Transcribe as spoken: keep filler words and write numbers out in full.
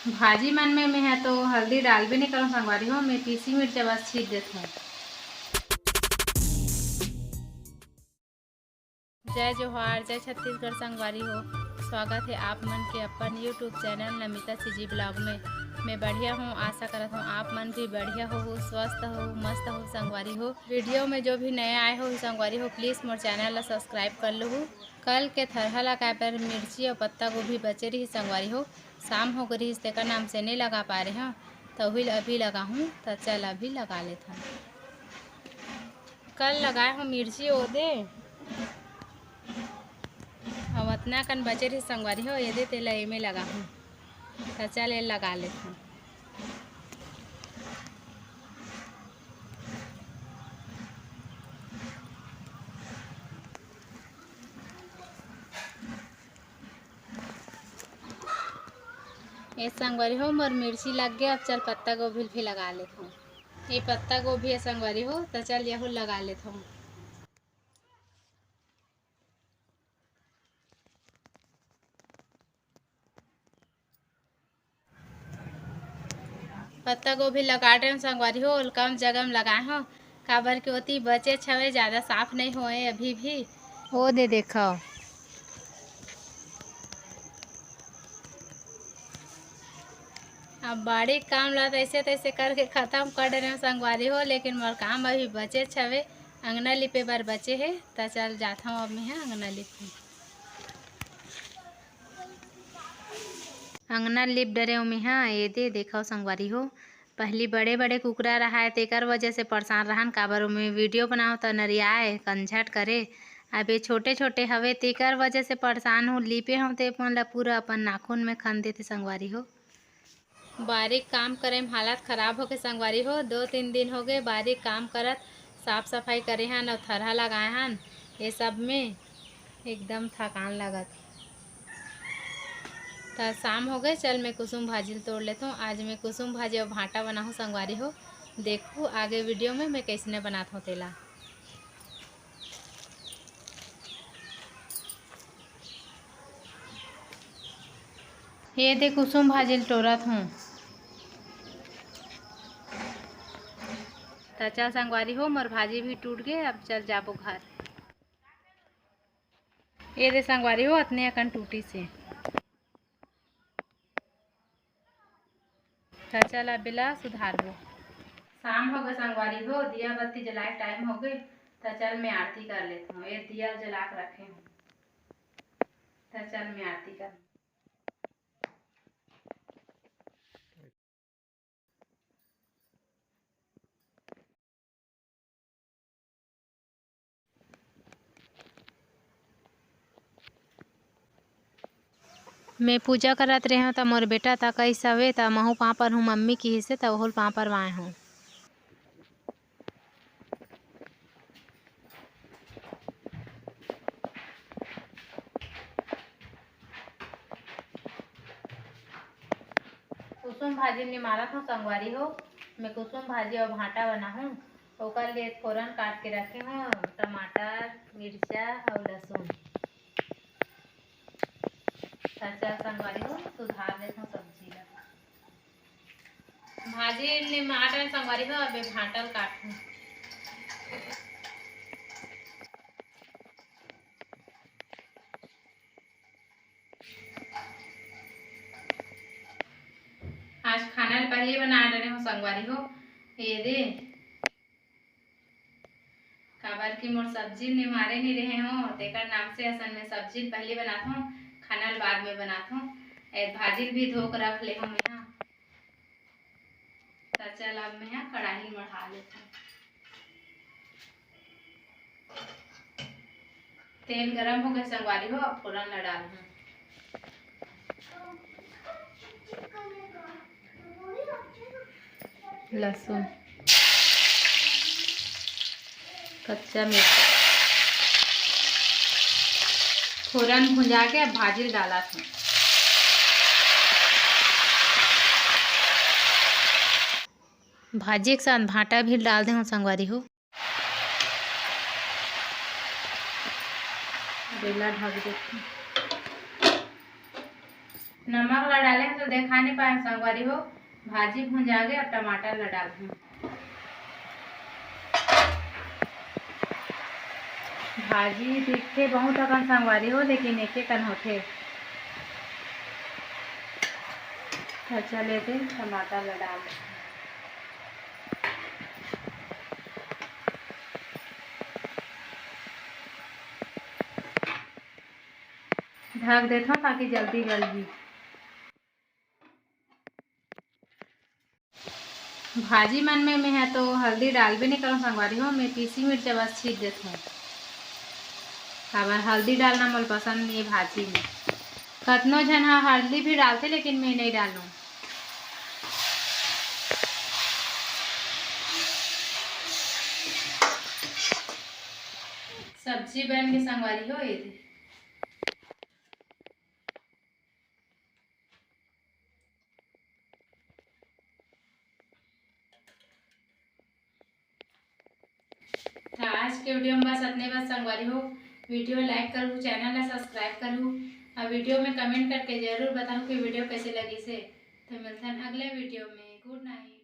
भाजी मन में मैं ह तो हल्दी डालबे नहीं करूँ संगवारी हो, मैं पीसी मिर्चा बस छीट देथों। जय जोहार, जय छत्तीसगढ़ संगवारी हो। स्वागत है आप मन के अपन YouTube channel Namita CG blog में। मैं बढ़िया हूँ, आशा करत हूँ आप मन भी बढ़िया हो, स्वस्थ हो, मस्त हो संगवारी हो। वीडियो में जो भी नया आए हो संगवारी हो, प्लीज मोर चैनल ला सब्सक्राइब कर लहू। कल के थरहा लगाए बर मिर्ची और पत्ता गोभी बचे रही संगवारी हो, शाम हो गई रहिस, तेकर नाम से नहीं लगा पा रहे हूँ, तो उही ल-, अभी लगाहूँ। तो चल अभी लगा लेथन। कल लगाए हूँ मिर्ची ओदे, अब अतना कन बचे रही संगवारी हो, एदे तेला एमे लगाहूँ। तो चल ए लगा लेथन। ए संगवारी हो, मोर मिर्ची लग गया, अब चल पत्ता गोभी भी लगा लेथों। ये पत्ता गोभी है संगवारी हो, तो चल यहू लगा लेथों। पत्ता गोभी लगा डरेन संगवारी हो, ओल कम जगह में लगाए हो, काबर के ओती बचेच हवे, ज्यादा साफ नहीं होए अभी भी। ओ दे देखो, अब बाड़ी काम ला तैसे तैसे करके खत्म कर डरेन संगवारी हो, लेकिन मोर काम अभी बचेच हवे, अंगना लिपे बर बचे हे। त चल जाथों अब मैं ह अंगना लिपे। अंगना लिप डरेंव मेहा। एदे देखव संगवारी हो, पहली बड़े-बड़े कुकरा रहाय, तेकर वजह से परेशान रहन, काबर ओमे वीडियो बनाव त नरियाय, कंझट करे। अब ये छोटे-छोटे हवे, तेकर वजह से परेशान हूँ। लिपे हूँ, ते मन ल पूरा अपन नाखून में खन देथे संगवारी हो। बारीक काम करे में हालत खराब होगे संगवारी हो। दो तीन दिन होगे बारीक काम करत, साफ सफाई करे हन अउ थरहा लगाए हन, ये सब में एकदम थकान लगत। त शाम होगे, चल मैं कुसुम भाजी ल तोड़ लेथों। आज मैं कुसुम भाजी अउ भांटा बनाहूँ संगवारी हो। देखू आगे वीडियो में मैं कइसने बनाथों तेला। ये दे कुसुम भाजी ल टोरत हूँ। त चल संगवारी हो, मोर भाजी भी टूट गे, अब चल जाबो घर। ये दे संगवारी हो, अतने अकन टूटिस हे। त चल अब एला सुधारबो। शाम होगे संगवारी हो, दिया बत्ती जलाए टाइम होगे। त चल मैं आरती कर लेथों। ये दिया जला के रखे हूँ। त चल मैं आरती कर। मैं पूजा करत रेहेंव, त मोर बेटा त कहिस हवे, त महूँ पाँव परहूँ मम्मी किहिसे, त ओहू ल पाँव परवाए हूँ। कुसुम भाजी निमारत हूँ संगवारी हो, मैं कुसुम भाजी अउ भांटा बनाहूँ। ओकर लिए फोरन काट के रखे हूँ, टमाटर, मिर्चा अउ लहसुन। त चल संगवारी हो, सुधार लेथों सब्जी ला। भाजी निमारत हूँ संगवारी हो, अबे भांटा ल काटहूँ। आज खाना ल पहले बना डरे हूँ संगवारी हो। ये दे, काबर कि मोर सब्जी निमारे नहीं रहे हो, तेकर नाम से असन में सब्जी ल पहले बनाथों, खाना ल बाद में बनाथों। ए भाजी ल भी धो के रख ले हूँ मैं हा। त चल अब मैं हा कढ़ाई ल मढ़ा लेथों। तेल गरम होगे संगवारी हो, अब फोरन ला डालहूँ। लहसुन, कच्चा मिर्च, फोरन भुंजा के अब भाजी ल डालत हूँ। भाजी के साथ भांटा भी डाल दे हूँ संगवारी हो। बेला ढक देते हैं। नमक ला डाले हन तो देखा नहीं पाए संगवारी हो, भाजी भुंजा गे। अब टमाटर ला डालहूँ। भाजी दिखथे बहुत अकन संगवारी हो, लेकिन एके कन होथे। तो चले दे टमाटर ला डाल दे। ढक देथों ताकि जल्दी गल जी। भाजी मन में मैं ह तो हल्दी डालबे नहीं करूँ संगवारी हो, मैं पीसी मिर्चा बस छीट देथों। काबर हल्दी डालना मोला पसंद नहीं है भाजी में। कतनो झन ह हल्दी भी डालथे लेकिन मैं नहीं डालूँ। सब्जी बन के संगवारी हो ये दे। तो आज के वीडियो में बस अतने बस संगवारी हो। वीडियो like करू, चैनल ला सब्सक्राइब करू और वीडियो में कमेंट करके जरूर बताओ कि वीडियो कैसे लगी से। तो मिलथन अगले वीडियो में। गुड नाइट।